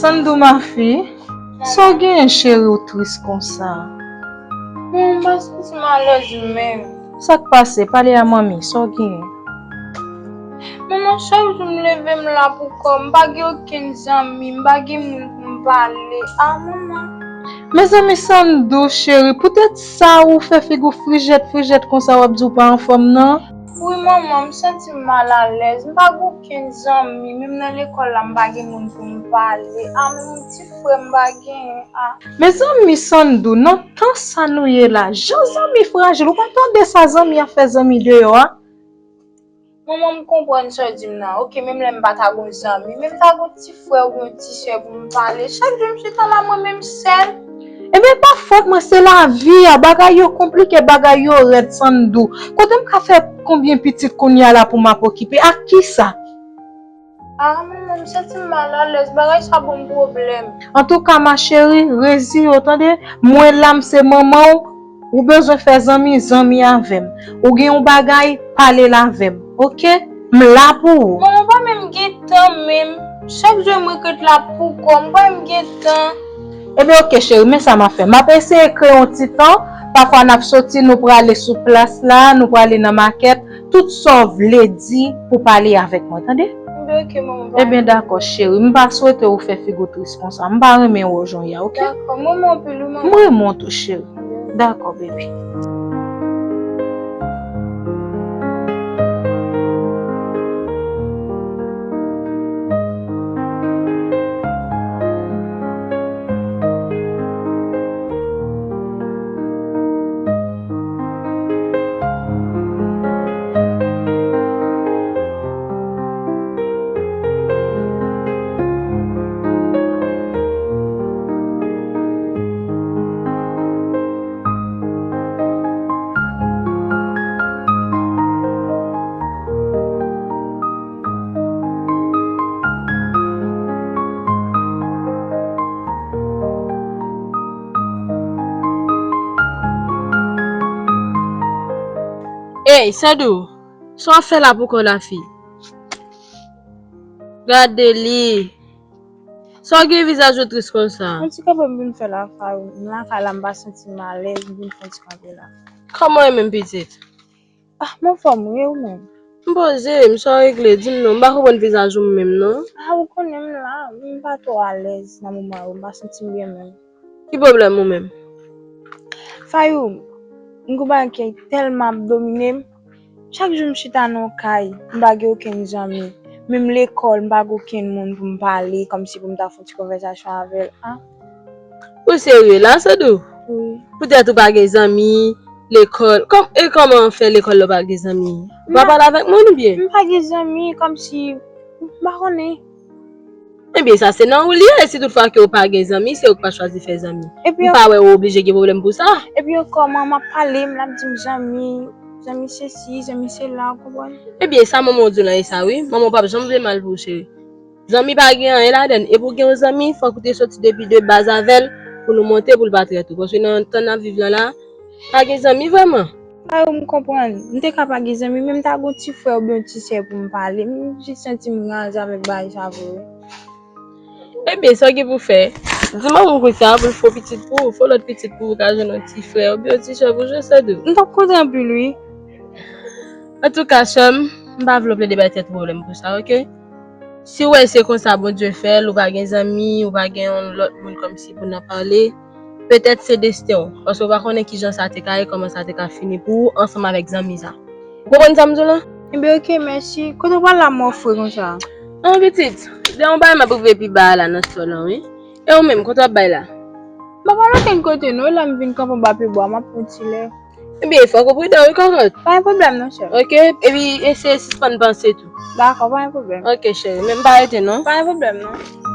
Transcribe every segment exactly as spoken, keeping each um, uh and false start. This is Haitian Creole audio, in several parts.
Sandou, ma fille, sa w genyen, cheri, ou tris konsa? Mwen, m pa santi m alèz menm. Sa k pase? Pale a manmi, sa w genyen? Manman, chak jou m leve, m la pou kò m. M pa gen okenn zanmi, m pa gen moun pou m pale. Ah, manman. Mezanmi, Sandou, cheri, poutèt sa ou fè figi w frijèt, frijèt konsa, w ap di w pa anfòm, non? Wi, manman, m santi m malalèz. M pa gen okenn zanmi. Menm nan lekòl la, m pa gen moun pou m pale. Ah, menm yon ti frè m pa genyen. Ah. Mezanmi, Sandou, nan tan sa nou ye la, jan zanmi frajil, ou pa tande sa zanmi ap fè zanmi deyò a? Manman, m konprann sa w di m nan. Oke, menm lè m pa ta gon zanmi, men m ta gon ti frè oubyen yon ti sè pou m pale. Chak jou m chita la, mwen menm sèl. Ebyen, pa fòt mwen, se lavi a. Bagay yo konplike, bagay yo rèd, Sandou. Kote m ka fè konbyen pitit kounye a la pou m ap okipe? Ak kisa? Ah, manman, m santi m malalèz. Bagay sa ban m pwoblèm. Antouka, ma chérie, reziye w, tande? Mwen la, m se manman w. Ou bezwen fè zanmi, zanmi avè m. Ou gen yon bagay, pale l avè m. Oke? M la pou ou. Manman, m pa menm gen tan menm. Chak jou mwen ret la pou kò m, m pa menm gen tan. Ebyen, oke, cheri, men sa m ap fè. M ap eseye kreye yon ti tan. Pafwa, n ap soti, nou prale sou plas la, nou prale nan makèt. Tout sa w vle di pou pale avèk mwen, tande? Ebyen, oke, manman, pa. Ebyen, dakò, cheri. M pa swete ou fè figi w tris konsa. M pa renmen wè w jan w ye a, oke? Dakò, m renmen w anpil, wi, manman. M renmen w tou, cheri. Dakò, bebe. Ey, Sandou, sa w ap fè la pou kò lafi? Gade li. Sa w gen vizaj ou tris konsa? Yon ti kanpe m vin fè la, Fayou. M lakay la, m pa santi m alèz, m vin fè yon ti kanpe la. Kòman w ye menm, pitit? Ah, m anfòm wi, e ou menm? M poze, m sa w regle, di m non, m pa konprann vizaj ou menm non. Ah, ou konnen m la, m pa twò alèz nan moman yo, m pa santi m byen menm. Ki pwoblèm ou menm? Fayou, m gon bagay ki tèlman ap domine m. Chak jou m chita nan yon kay, m pa gen okenn zanmi. Menm lekòl, m pa gen okenn moun pou m pale, kòmsi pou m ta fè yon ti konvèsasyon avè l. Ah. Ou serye la, Sandou? Wi. Poutèt ou pa gen zanmi, lekòl. Kòm, e kòman fè lekòl la ou pa gen zanmi? Ou pa pale avèk moun oubyen? M pa gen zanmi, kòmsi, m pa konnen. Ebyen, sa se nan ou li ye. Si toutfwa ke ou pa gen zanmi, se ou ki pa chwazi fè zanmi. M pa wè ou oblije gen pwoblèm pou sa. Epi ankò, manman ap pale m, l ap di m zanmi, zanmi sesi, zanmi sela, ou konprann? Ebyen, sa manman w di w lan e sa wi. Manman w p ap janm vle mal pou ou, cheri. Zanmi pa gen anyen ladann. Epi w gen yon zanmi, fòk ou te soti depi de baz avè l pou nou monte pou l pa trèt ou. Paske nan tan n ap viv lan la, pa gen zanmi vrèman. Fayou, m konprann. M te ka pa gen zanmi, men m ta gon ti frè oubyen yon ti sè pou m pale. M jis santi m raze avèk bagay sa vre wi. Ebyen, sa w gen pou fè? Di manman w konsa pou l fè yon pitit pou ou, fè yon lòt pitit pou ou ka jwenn yon ti frè oubyen yon ti sè pou jwe, Sandou. M t ap kontan anpil wi. Antouka, sè m, m pa vle w plede bay tèt ou pwoblèm pou sa, oke? Si w wè se konsa Bondye fè l, ou pa gen zanmi, ou pa gen yon lòt moun kòmsi pou n ap pale, petèt se desten w, paske w pa konnen kijan sa te ka ye, kòman sa te ka fini pou ou ansanm avèk zanmi sa. Ou konprann sa m di w lan? Ebyen, oke, mèsi. Kote w pral la, mò fre konsa? An, pitit, gen yon bagay m ap rive pi ba a la nan sòl lan, wi. E ou menm, kote w ap bay la? M pa pral okenn kote, non. E la m vin kanpe anba pye bwa, m ap pran ti lè. Ebyen, fòk ou pridan, wi, kòkòt. Pa gen pwoblèm, non, chè. Oke, epi eseye sispann panse tou. Dakò, pa gen pwoblèm. Oke, cheri, men m pa rete, non. Pa gen pwoblèm, non.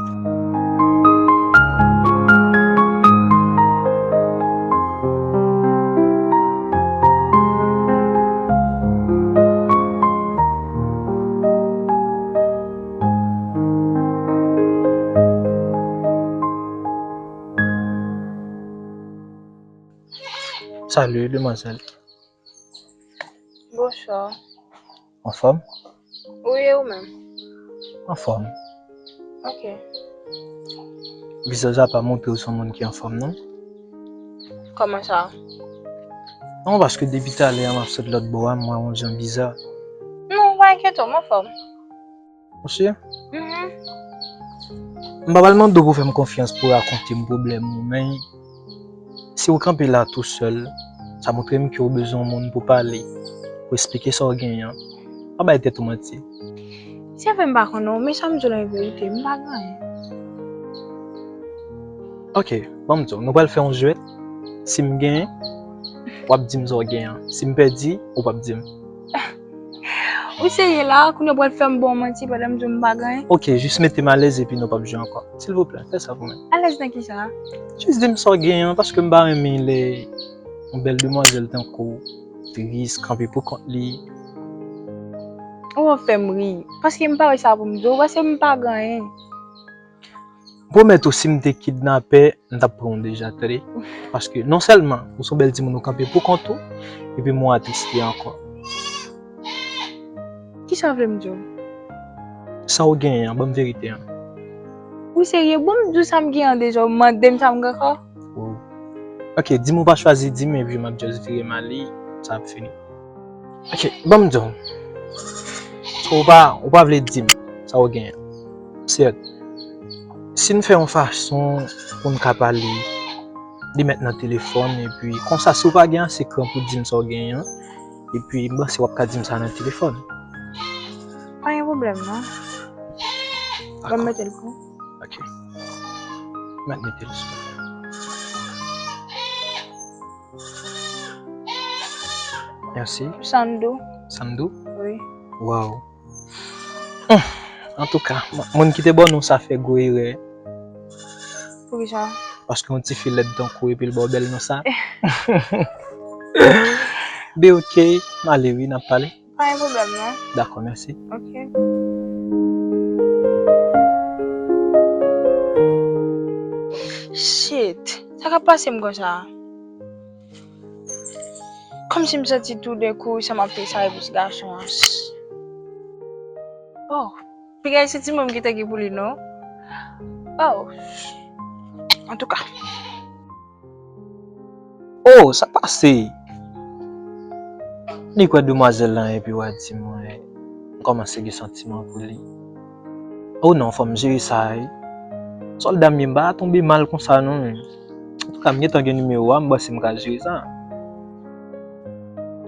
Salut, demwazèl. Bonswa. Anfòm? Wi, e ou menm? Anfòm. Oke. Vizaj la pa montre w se yon moun ki anfòm, non. Kòman sa? Non, paske depi talè a m ap sot lòt bò a, m wè yon jan biza. Non, pa enkyete w, m anfòm. Ou si? Mhm. M pa pral mande w pou fè m konfyans pou rakonte m pwoblèm ou, men si w kanpe la tou sèl, sa montre m ke w bezwen yon moun pou pale, pou eksplike sa w genyen an. Pa bay tèt ou manti. Se vre m pa konnen w, men sa m di w la e verite, m pa gen anyen. Ok, ban m di w, nou pral fè yon jwèt. Si m genyen, w ap di m sa w genyen an. Si m pèdi, ou p ap di m. Ou serye la? Kounye a w pral fè m ba w manti pandan m di w m pa gen anyen? Ok, jis mete m alèz epi nou p ap jwe ankò. Silvouplè, fè sa pou mwen. Alèz nan kisa? Jis di m sa w genyen an, paske m pa renmen lè yon bèl demwazèl tankou w tris, kanpe pou kont li. Ou ap fè m ri. Paske m pa wè sa pou m di w, paske m pa gen anyen. M pwomèt ou, si m te kidnapè, m t ap pran w deja, tande. Paske non sèlman ou se yon bèl timoun, ou kanpe pou kont ou, epi m wè w atriste ankò. Kisa w vle m di w? Sa w genyen an, ban m verite an. Ou serye? Bon, m di w sa m genyen an deja, ou mande m sa m gen ankò? Wow. Ok, di m ou pa chwazi di m, epi m ap just vire m ale, sa ap fini. Ok, ban m di w. So, ou pa, ou pa vle di m sa w genyen. Sèt. Si n fè yon fason pou n ka pale, li mèt nan telefòn, epi konsa, si w pa gen ase kran pou di m sa w genyen an, epi m panse w ap ka di m sa nan telefòn. Pa gen pwoblèm, non. Ban m mete l pou ou. Ok. Mèt mete l sou. Mèsi. Sandou. Sandou? Wi. Wow. Humm. Antouka, m-, moun ki te ban nou sa fè gwo erè. Poukisa? Paske yon tifi lèd tankou epi l ba w bèl non sa. Be ok, m ale wi, n ap pale. Pa gen pwoblèm, non. Dakò, mèsi. Ok. Shit, sa k ap pase m konsa? Kòmsi m santi toudenkou sa m ap fè sa e plis gason an. Oh, piga e santi mwen m gentan gen pou li, non? Oh. Antouka. Oh, sa k pase? Li kwè demwazèl lan epi w a di mwen, m kòmanse gen santiman pou li. Oh non, fò m jere sa, wi. Sòlda m ye, m pa ka tonbe mal konsa, non. Antouka, m gentan gen nimewo a, m panse m ka jere sa.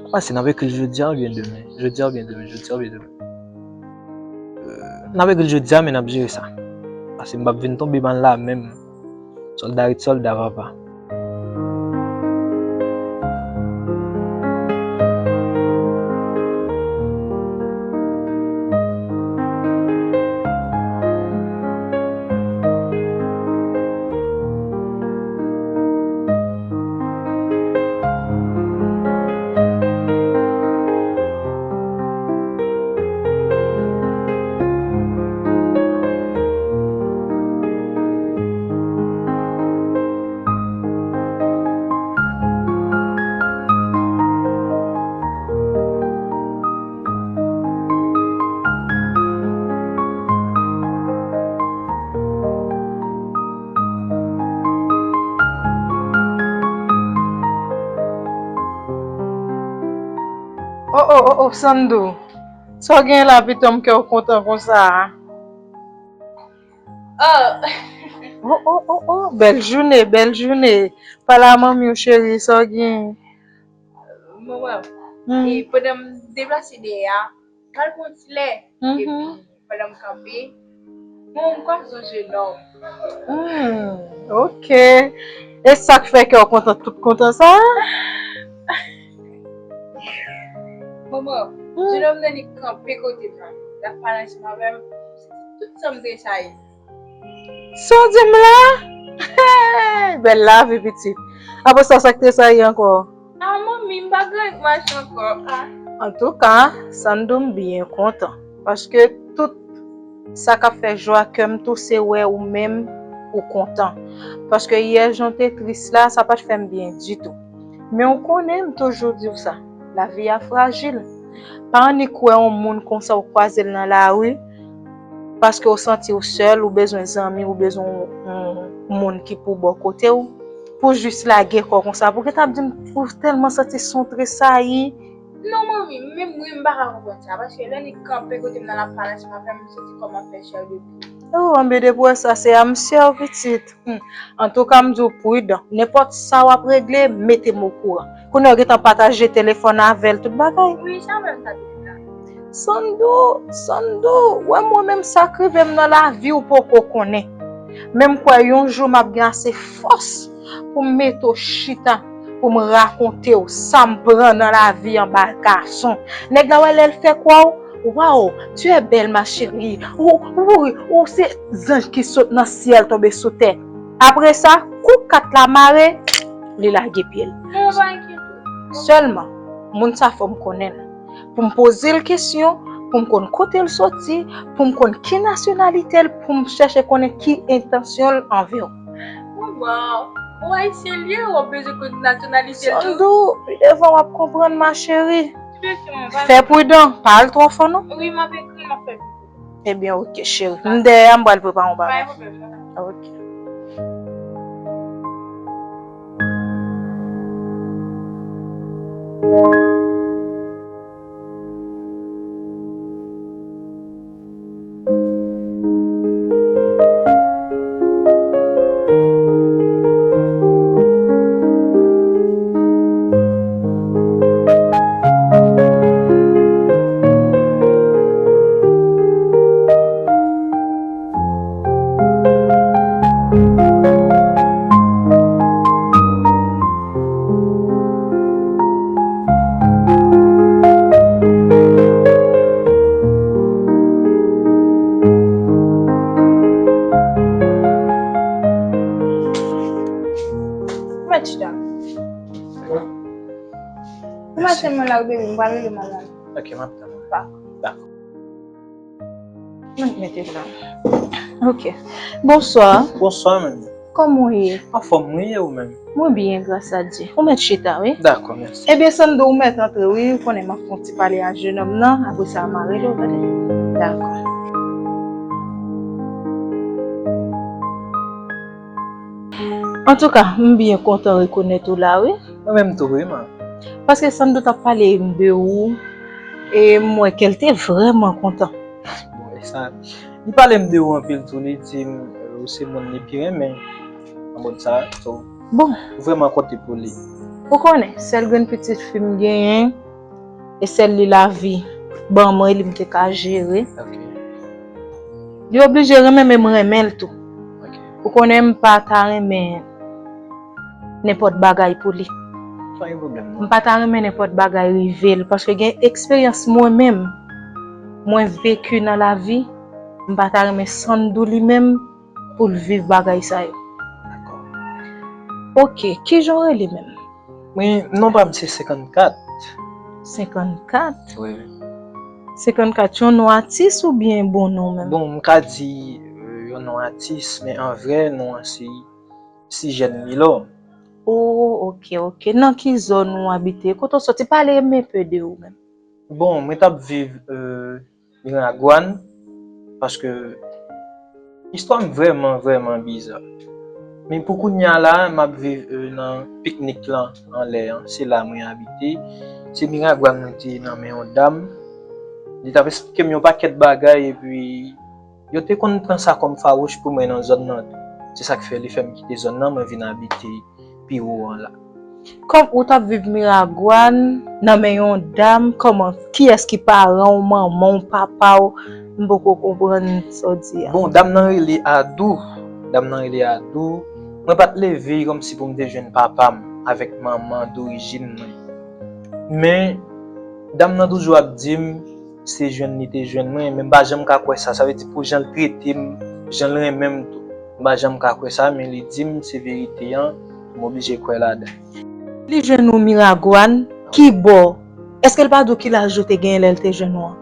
Sa pase, n ap ekri l jodi a oubyen demen? Jodi a oubyen demen? Jodi a oubyen demen? Euh, n ap ekri l jodi a, men n ap jere sa. Paske m p ap vin tonbe mal la menm. Sòlda ret sòlda, papa. Oh, oh, oh, oh, Sandou. Sa w gen la, pitanm, kè w kontan konsa a? Oh. Oh, oh, oh, oh, bèl jounen, bèl jounen. Pale a manmi w, cheri, sa w gen? Manman, hmm, e pandan m deplase dèyè a, m al pran ti lè, mhm, epi pandan m kanpe, bon, m kwè m se yon jenòm. Hmm, ok. E sa k fè kè w kontan, tout kontan sa? Manman, hmm, jenòm nan li kanpe kote m nan. L ap pale ansanm avè m. Tout sa m tresayi. Sa w di m la? Hey, bèl lavi, pitit. Apre sa, sa k tresayi ankò? A, manmi, m pa gen anyen k mache ankò. A. Antouka, Sandou, m byen kontan. Paske tout sa k ap fè jwa kè m tou, se wè ou menm ou kontan. Paske yè jan w te tris la, sa pa t fè m byen ditou. Men w konnen, m toujou di w sa, lavi a frajil. Pa annik wè yon moun konsa w kwaze l nan lari, Paske w santi w sèl, ou bezwen zanmi, ou bezwen yon, yon moun ki pou bò kote w, pou jis lage kò konsa. Pou gentan ap di m, ou tèlman santi s on tresayi. Non, manmi, menm mwen, m pa ka konprann sa, paske lè li kanpe kote m nan, l ap pale ansanm avè m, m santi kò m ap fè chè de poul. Oh, anben depi w wè sa, se a m sè w, pitit. Hmm. Antouka, m di w pridan. Nenpòt sa w ap regle, mete m okouran. Kounye a, w gentan pataje telefòn avè l, tout bagay. Wi, sa menm sa te di la. Sandou, Sandou, wè mwen menm sa k rive m nan lavi ou poko konnen. Men m kwè yon jou m ap gen ase fòs pou m mete w chita, pou m rakonte w sa m pran nan lavi anba gason. Nèg la wè lè l fè kwa w, waw, tu es belle ma chérie, ou, ou, ou se zanj ki sot nan syèl tonbe sou tè. Apre sa, kou kat la mare, li lage pye l. Mwen pa enkyete. Sèlman, moun sa fò m konnen l. Pou m poze l kesyon, pou m konn kote l soti, pou m konn ki nasyonalite l, pou m chèche konnen ki entansyon l anvè w. Waw, ou ayisyen l ye, w ap bezwen konn nasyonalite l tou? Sandou, pi devan w ap konprann, ma chérie. Fè pridan, pa al twò fò non. Wi, m ap ekri, m ap fè. Ebyen, oke, cheri. M dèyè a, m pral prepare yon bagay. Pa gen pwoblèm, non. Oke. Mèt chita. Ou mèt mwen la, baby, m pral rele manman. Ok, m ap tann. Dakò. Dakò. Mwen mete la. Ok. Bonswa. Bonswa, manmi. Kòman w ye? Anfòm, wi, e ou menm? Mwen byen, gras a Dye. Ou mèt chita, wi. Dakò, mèsi. Ebyen, Sandou, ou mèt antre, wi. Ou konnen m ap fè yon ti pale a jenòm nan. Apre sa, m a rele w, tande? Dakò. Antouka, m byen kontan rekonèt ou la, wi. Mwen menm tou, wi, man. Paske Sandou t ap pale m de ou, e m wè ke l te vrèman kontan. Bon, e sa, li pale m de ou anpil tou, li di m, euh, ou se moun li pi renmen. An mòd sa, so, bon, ou vrèman konte pou li. Ou konnen, sèl grenn pitit fi m genyen, e sèl li lavi ban mwen, li m te ka jere. Ok. Li oblije renmen, men m renmen l tou. Ok. Ou konnen m pa ta renmen nenpòt bagay pou li. Pa gen pwoblèm, non. M pa ta renmen nenpòt bagay rive l, paske gen eksperyans mwen menm, mwen veki nan lavi, m pa ta renmen Sandou li menm pou l viv bagay sa yo. Dakò. Ok, kijan w rele menm? Mwen, non pa m se senkannkat. Senkannkat? Wi. Senkannkat, yon non atis oubyen bon non menm? Bon, m ka di, euh, yon non atis, men an vrè non an se Sijèn Milò. Oh, ok, ok. Nan ki zòn ou abite? Kote w soti? Pale m enpe de ou menm. Bon, mwen t ap viv, euh, Miragwàn, paske istwa m vrèman, vrèman biza. Men pou kounye a la, m ap viv, euh, nan Piknik lan anlè an. Se la mwen abite. Se Miragwàn mwen te nan men yon dam. Li t ap esplike m yon pakèt bagay, epi yo te konn pran sa kòm fawouch pou mwen nan zòn nan tou. Se sa k fè li fè m kite zòn nan, mwen vin abite pi wo an la. Kòm ou t ap viv Miragwàn, nan men yon dam, kòman, kiyès ki paran w, manman w, papa w? M poko konprann sa w di a. Bon, dam nan rele Adou. Dam nan rele Adou. Mwen pa t leve kòmsi pou m te jwenn papa m avèk manman dorijin mwen. Men, dam nan toujou ap di m, se jwenn li te jwenn mwen, men m pa janm ka kwè sa. Sa vle di pou jan l trete m, jan l renmen m tou. M pa janm ka kwè sa, men li di m se verite an, m oblije kwè ladan. Li jwenn ou Miragwàn, ki bò? Èske l pa di w ki laj ou te genyen lè l te jwenn ou an?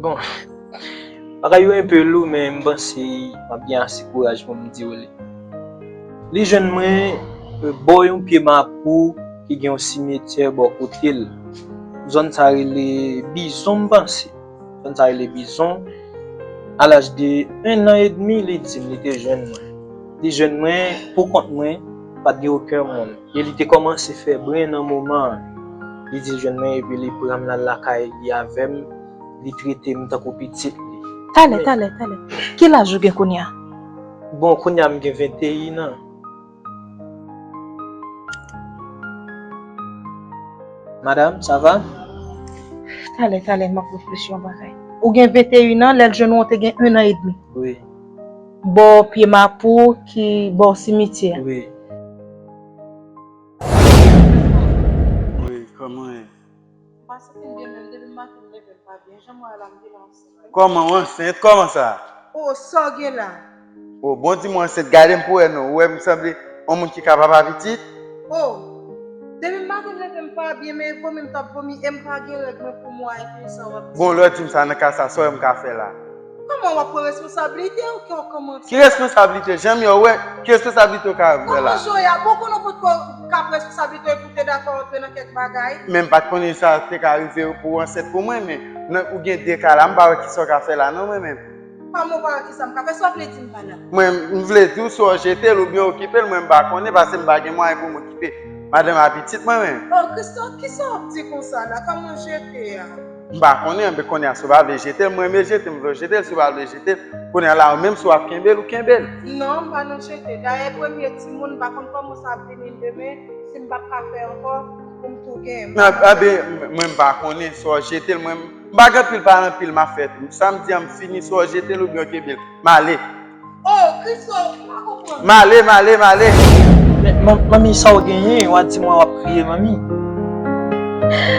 Bon, bagay yo enpe lou, men m panse m ap gen ase kouraj pou m di w li. Li jwenn mwen, euh, bò yon pye mapou ki gen yon simetyè bò kote l. Zòn sa rele Bizon, m panse. Zòn sa rele Bizon. A laj de en an edmi, li di m li te jwenn mwen. Li jwenn mwen pou kont mwen, pa t gen okenn moun. E li te kòmanse fè bren nan moman an. Li di l jwenn mwen epi li pran m l al lakay li avè m. Li trete m tankou pitit li. Talè, talè, talè. Ki laj ou gen kounye a? Bon, kounye a m gen venteyen an. Madam, sa va? Talè, talè, m ap reflechi yon bagay. Ou gen venteyen an, lè l jwenn ou, ou te gen en an edmi. Wi. Bò pye mapou ki bò simityè a. Wi. Wi, kòman e? M pa santi m byen menm, depi maten m leve m pa byen. Jan m wè la m genlè ansent. Kòman w ansent? Kòman sa? O, sa w gen la? O, bon di m w ansent, gade m pou wè non. Ou wè m sanble yon moun ki ka papa pitit? O, depi maten m leve m pa byen, men vomi m t ap vomi e m pa gen règ mwen pou mwa, epi sa w ap di. Bon, lè w di m sa nan ka sa, sa w wè m ka fè la? Kòman w ap pran responsablite w? Kè w kòmanse. Ki responsablite? Janm yo wè, ki responsablite w ka fè la? Kòman jan w ye a? Bon, konnen w potko ka pran responsablite w epi w te dakò antre nan kèk bagay? Men m pa t konnen sa te ka rive pou w ansent pou mwen, men nan, ou gen de ka la, m pa wè kisa w ka fè la non mwen menm. Kòman w pa wè kisa m ka fè? Sa w vle di m pa la? Mwen, m vle di w si w jete l oubyen okipe l, mwen m pa konnen, paske m pa gen mwayen pou m okipe madanm a pitit mwen menm. O, Christo, kisa w ap di konsa la? Kòman jete a? M pa konnen, men kounye a, si w pa vle jete l, mwen renmen jete, m vle w jete l, si w pa vle jete l, kounye a la, ou menm, si w ap kenbe l, ou kenbe l. Non, m pa nan jete. Dayè, premye timoun, m pa konn kòman sa ap vini demen, si m p ap ka fè ankò, pou m tou gen. Nan, anben, mwen, m pa konnen, si w jete l, mwen, m pa gen anpil pale anpil, m ap fè tou. Sa m di a, m fini, si w jete l oubyen w kenbe l. M ale. O, Christo, m pa konprann. M ale, m ale, m ale. Men, man-, manmi, sa w genyen? W a di mwen w ap kriye, manmi.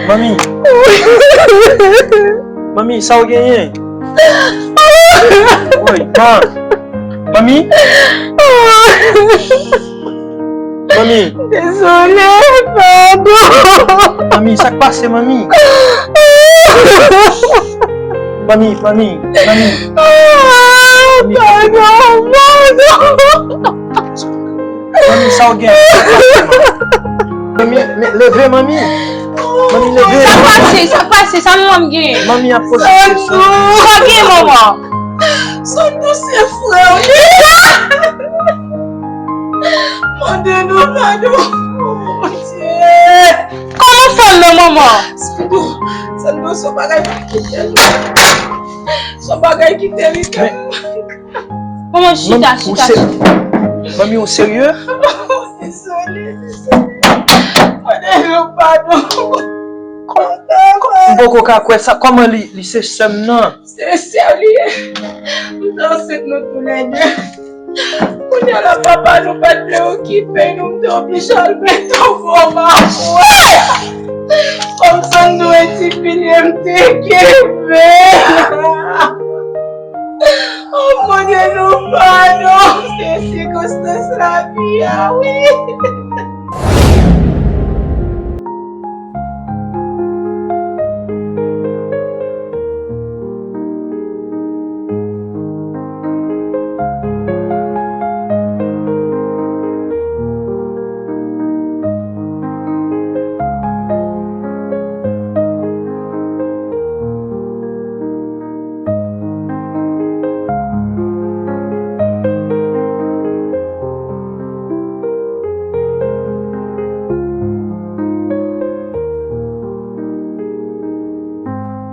Manmi. Manmi, sa w genyen? Woy, man. Manmi. Manmi. Dezole, padon. Manmi, sa k pase, manmi? Manmi, manmi, manmi. Ah, padon, padon. Manmi, sa w gen? Manmi, men, leve, manmi. Manmi, leve. Sa pase, sa pase, sa manman m gen? Manmi ap poze kesyon. Sa gen, manman? Sandou se frè w li. Mande nou padon. Oh, mon Dieu. Kòman fè l nan manman? Sandou, Sandou, se yon bagay ki tèlman, se yon bagay ki tèlman. Manman, chita, chita, chita. Manmi, ou serye? Dezole, dezole. Mande nou padon. M poko ka kwè sa. Kòman li, li se sè m nan? Se sè li ye. M te ansent nou toulède. Kounye a la, papa nou pa t vle okipe nou, m te oblije al mete yon fò makwen. Kòm Sandou e ti fi li ye, m te kenbe. Oh, mande nou padon. Se sikonstans lavi a, wi.